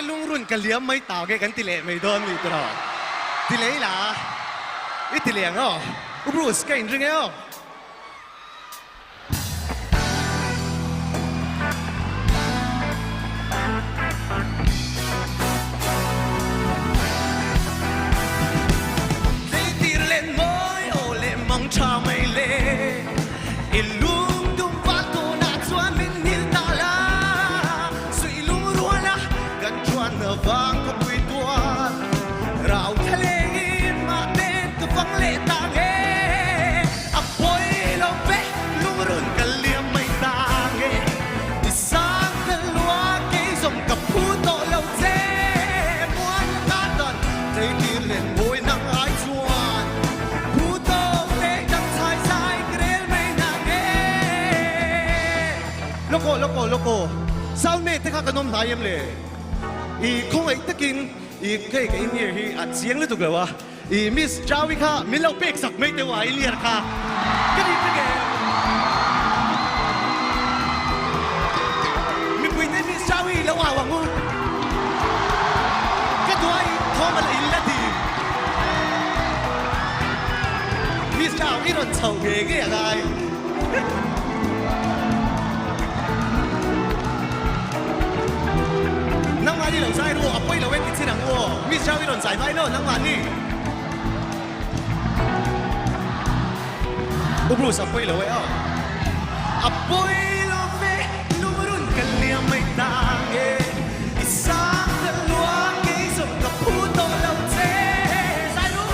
lungrun ka liam mai ta nge kan ti leh mai dawn ni tiraw? Ti leh ila i ti leh ang aw. U Bruce ka inring e aw. Zeitir len mawi aw leh mang tha mai le I lungdum val tawnah chuan min hil ta la Suih lungruala kan chuan vang khawpui tual Rau thla lengin mahten ka fang leh ta nge A pawi lo ve lungrun ka liam mai ta nge I sang ka lua kei zawng ka phu tawh lo che Muan ka dan theitir len mawi nang ai chuan Phu tawk leh dang chhai zai ka rel mai na nge Lawk aw lawk aw lawk aw Sound man te kha kan awm hnai em le I khawngaih takin i hei ka in ear hi a chiang lutuk lo a. I Miss Jaui kha min lo pek sak mai teuh a i liar kha ka nih ṭha em? Mipui te Miss Jaui i lo au ang u. Ka duai thawm a la in la ti. Miss Jau i rawn chho nge nge a ngai. Nangmahni lo zai ru a pawi lo e ti chin ang u aw. Miss Jau i rawn zai mai lo nangmahni. U Bruce a pawi lo e aw. A pawi lo ve lungrun ka liam mai ta nge i sang ka lua kei zawng ka phu tawh lo che zai ru.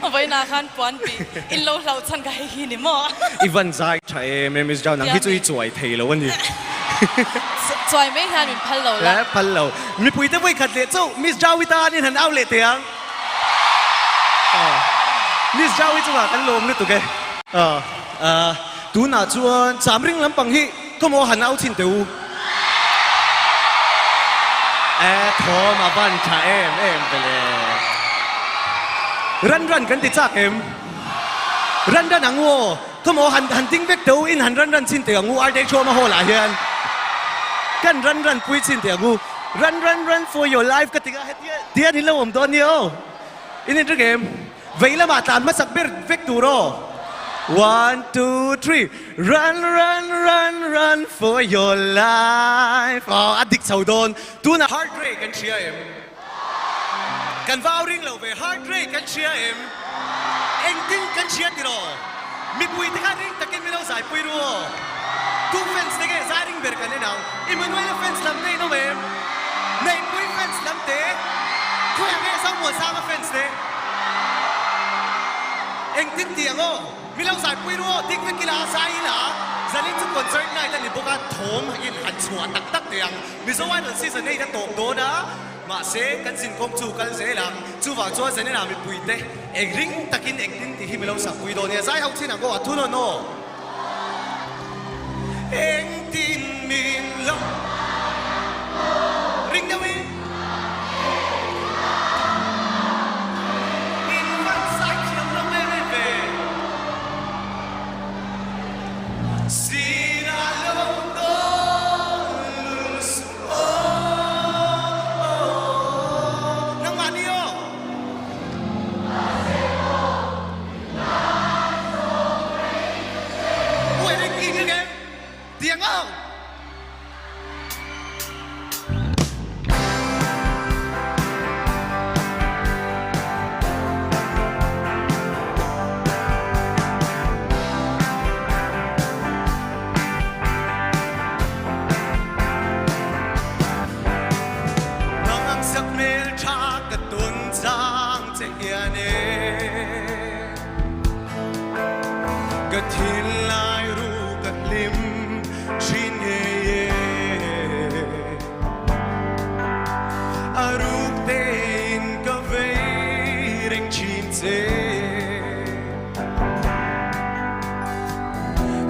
Vawiinah khan puan tih in lo hlauh chhan kha hei hi ni maw? I van zai tha em em Miss Jao, nang hi chu i chuai thei lo a ni. Chuai mai hian min phal lo la. Phal lo. Mipui te vawi khat leh chauh Miss Jao i tanin han au leh teh ang. Miss Jao hi chungah kan lawm lutuk e. Tunah chuan Chamring lampang hi khawmaw han au chhin teh u. E thawm a van tha em em ve le. Ran ran kan ti chak em? Ran ran ang u aw. Khawmaw han han ding vek teh u in han ran ran chhin teh ang u Arte Chhuama hall ah hian kan ran ran pui chhin teh ang u. Run run run for your life ka ti nga hetia tian in lo awm dawn nia aw. In inring em? Vei lamah tlan hmasak ber vek tur aw. One two three Run run run run for your life Aw a dik chho dawn. Tunah heart rate kan hria em? Kan va au ring lo ve. Heart rate kan hria em? Engtin kan hria tiraw? Mipui te kha ring takin min lo zaipui ru aw. Tu fans te nge zai ring ber kan en ang? Emmanuela fans lam te in awm em? Neihpui fans lam te? Khawiah nge Zomuansanga fans te? Engtin ti ang aw? Mi lo zaipui ru aw, dik vek ila, zai ila, zanin chu concert night a ni bawk a, thawm in han chhuah tak tak teh ang. Mizo Idol season eight a tawp dawn a, mahse kan zinkawng chu kal zel ang. Chuvang chuan zanin ah mipui te eng ring takin engtin tih hi mi lo sakpui dawn nia, zai ho chin ang aw, a thunawn aw. Engtin min lo ring deuh in. In van sai thiam lo em em ve. Sir a lo dawn lul suh aw. Nangmah ni aw. Che hian e Ka thinlai ru ka hlim thin ngei e A ruk tein ka vei reng thin che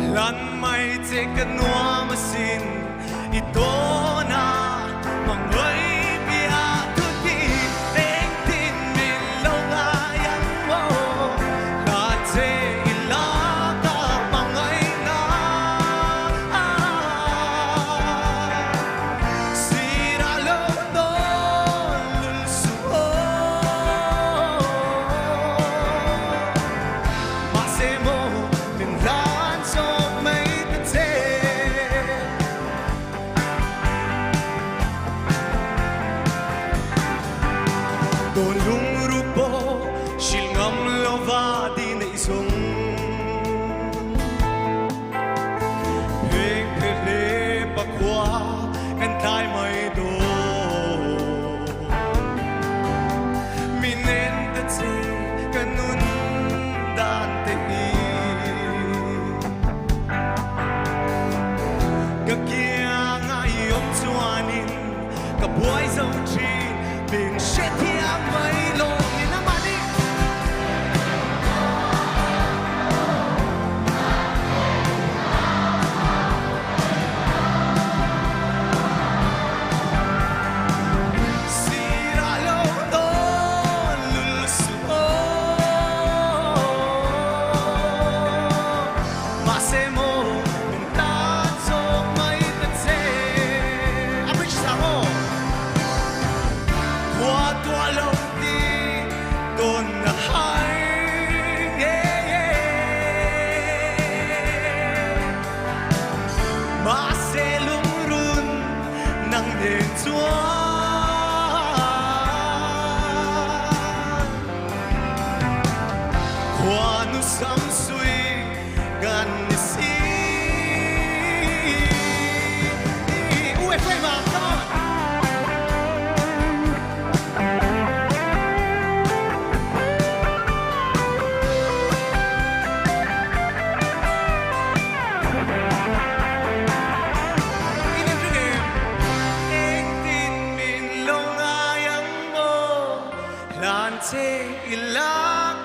Hlan mai che ka nuam asin I tawn a mangawi piah thu hi engtin min lo ngai ang maw? Hla che i la ka hmangaih na Sirah lo dawn lul suh aw. Mahse maw min hlan zawk mai ta che. Tawn lungruk pawh hrilh ngam lova ti neih zawng. Pheng phe hle pakhua kan tlai mai dawn. Min en ta che ka nun dan te hi. Ka kianga i awm chuanin ka buai zo thin min hrethiam mai lawmin a mahni. Sirah lo dawn lul suh aw. Mahse maw min tan zawk mai ta che. A bridge sang aw. Khua tuah lo ti tawn na hai nge. Mahse lungrun nang nen chuan Khuanu samsui kan ni si. U Ephraim-a, come on! Hlan che ila.